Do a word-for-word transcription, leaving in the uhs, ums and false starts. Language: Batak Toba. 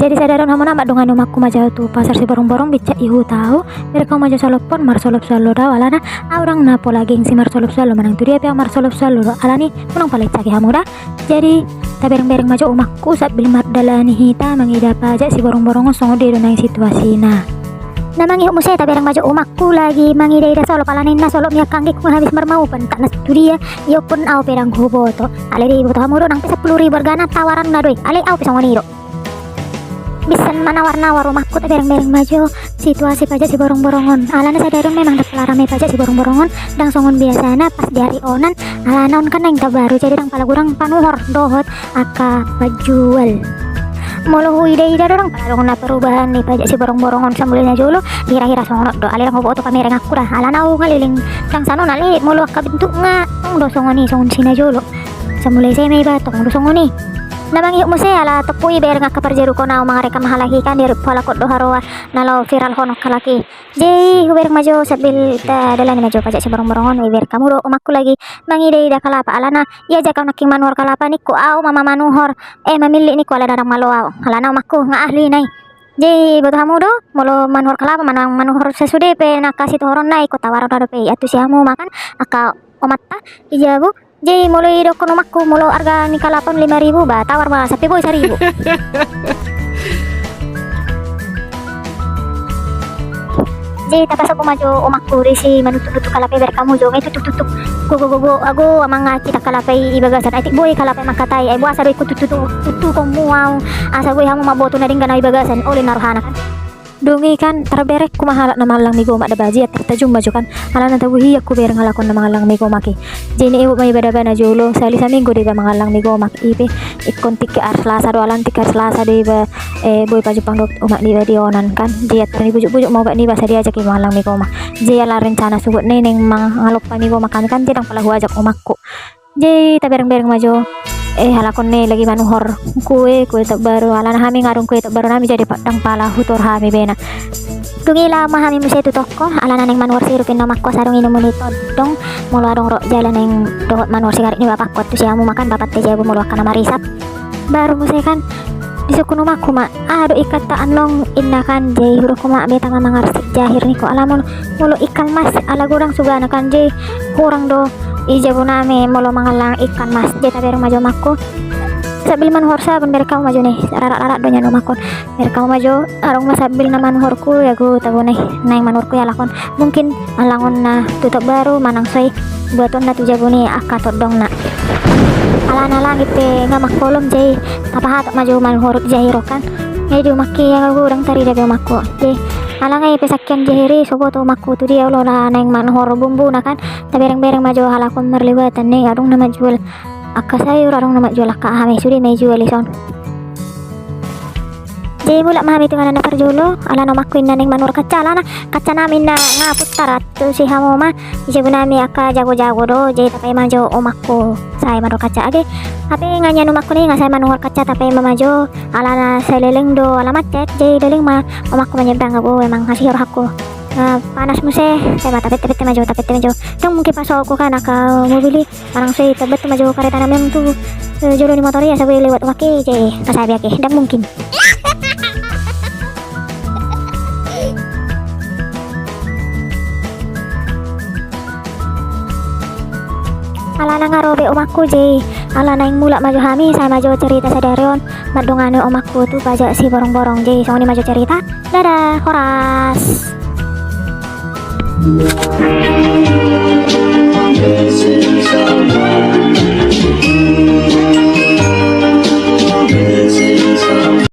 Jadi sadari on hamu na mandongani omakku ma jo tu pasar Siborongborong, bincat i huta au. Bereng hamu ma jo solophon, marsolop solo do au alana au ndang na pola gengsi marsolop solo manang tu dia pe au marsolop solo do, alani unang pola insaki hamu da. Jadi taberengbereng ma jo omakku sambil mardalani hita mangida pajak Siborongborong on songon dia do naeng situasina. Na mangihut muse tabereng ma jo omakku lagi mangidaida solop, alana ninna solop ni angka anggingku nga habis marmaupan, tak na tu dia iompon, au pe ndang huboto. Alai diboto hamu do, nang pe sampulu ribu argana tawaranna do i, alai au pe songon i do. Bisan manawarnawar omakku, taberengbereng ma jo situasi pajak Siborongborong on. Alana sadari on memang ndang pola rame pajak Siborongborong on, ndang songon biasana pas di ari onan, alana on kan naeng taon baru, jadi ndang pola godang panuhor dohot angka panjual. Molo huidaida do ndang pola adong na perubahan ni pajak Siborongborong on samulai na jolo, hirahira songon on do, alai ndang huboto pamereng angku da, alana au nga leleng ndang sanon, alai molo angka bentukna tong do songon i, songon si na jolo. Samulai ese ma iba tong do songon i. Na mangihut muse ala tompu i bereng angka parjerukon au mangarekam halak i kan, diarut halak on do haroa na laho viralhonon halak i. Jadi hubereng ma jo sambil tadalani ma jo pajak Siborongborong on, hubereng hamu do omakku lagi mangidaida kalapa, alana iajak au nangkin manuhor kalapa ningku, au ma mamanuhor, eh, mamillit ningku, ala ndang malo au, alana omakku nga ahli na i. Jadi boto hamu do, molo manuhor kalapa manang manuhor sasude pe na angka sitohoronna, ingkon tawaronna dope i, antusi hamu ma kan angka omanta i jabu. Jadi molo idokkon omakku molo arga ni kalapa on lima ribu, ba tawar ma sampe boi saribu. Jadi tapasobu ma jo omakku disi manuttup-nuttup kalapa i, bereng hamu jo, nga i tuttuk-tuttuk. Gogo, gogo, ago, amang, nga cita kalapa i di bagasan, ai tung boi kalapa i mangkatai, ai boasa do ingkon tuttuk-tuttuk, tuttukonmu au, asa boi hamu mamboto na denggan au di bagasan, olo ninna rohana kan. Dung i kan tarberengku ma halak na mangallang mie gomak da ba, jadi tartajum ma jo kan. Alana tabo hian hubereng halak on na mangallang mie gomak i. Jadi niup ma iba da ba na jolo, sahali saminggu do iba mangallang mie gomak i pe. Ingkon tingki ari Selasa do, alana tingki ari Selasa do iba, eh, boi pajumpang dohot omak niba di onan kan. Jadi tar ni bujuk-bujuk ma omak niba asa diajak iba mangallang mie gomak. Jadi ala rencana sogot na i naeng mangalompa mie gomak hami kan, jadi ndang pola huajak omakku. Jadi taberengbereng ma jo, eh, halak on na i lagi manuhor kue, kue taon baru, alana hami nga adong kue taon baru nami, jadi ndang pola hutuhor hami be na. Dung i laho ma hami muse tu toko, alana naeng manuhor sirup ninna omakku asa adong inumon i tondong, molo adong rok jala naeng dohot manuhor sigaret ni bapakku, antusi hamu ma kan bapanta i jabu molo angka na marisap. Baru muse kan disungkun omakku ma, aha do ingkanta annon, ninna kan. Jadi hudok ma, beta ma mangarsik jahir ningku, ala molo, molo ikan mas ala godang sugana kan, jadi hurang do i jabu nami molo mangallang ikan mas. Jadi tabereng ma jo omakku sambil manuhor sabun, bereng hamu ma jo na i, rarat-rarat do nian omakku on. Bereng hamu ma jo, adong ma sambil na manuhorku, jago tabo na i naeng manuhorku i halak on. Mungkin allangon na tu taon baru manang so i buatonna tu jabu ni angka tondongna. Alana langit pe nga mangkolom, jadi tapahatop ma jo manuhor jahir on kan. Nga i di omakku i, jago godang tarida be omakku. Jadi ala nga i pe sangkian jahir i so boto omakku tu dia olo na naeng manuhor bumbuna kan. Taberengbereng ma jo halak on marlibatan na i, adong na manjual angka sayur, adong na manjual angka aha ma i, sude ma i jual i son. Jadi mulak ma hami tu inganan na parjolo, alana omakku ninna naeng manuhor kaca, alana kaca nami ninna nga puntar, antusi hamu ma, di jabu nami angka jago-jago do, jadi tapaima jo omakku sae manuhor kaca age. Hape nga nian omakku na i nga sae manuhor kaca, tapaima ma jo, alana saleleng do ala macet, jadi leleng ma omakku manyebrang, ago emang asi rohangku. Nga panas muse, sae ma tapette-pette ma jo, tapette ma jo. Ndang mungkin pasohotku kan angka mobil i. Manang so i tabantu ma jo kareta nami on tu, eh, jolo ni motor i asa boi lewat omakku i, jadi pasabi ake, ndang mungkin. Alana nga ro be omakku, jadi ala naeng mulak ma jo hami, sae ma jo cerita sadari on mandongani omakku tu pajak Siborongborong. Jadi songon i ma jo cerita. Dadah, horas.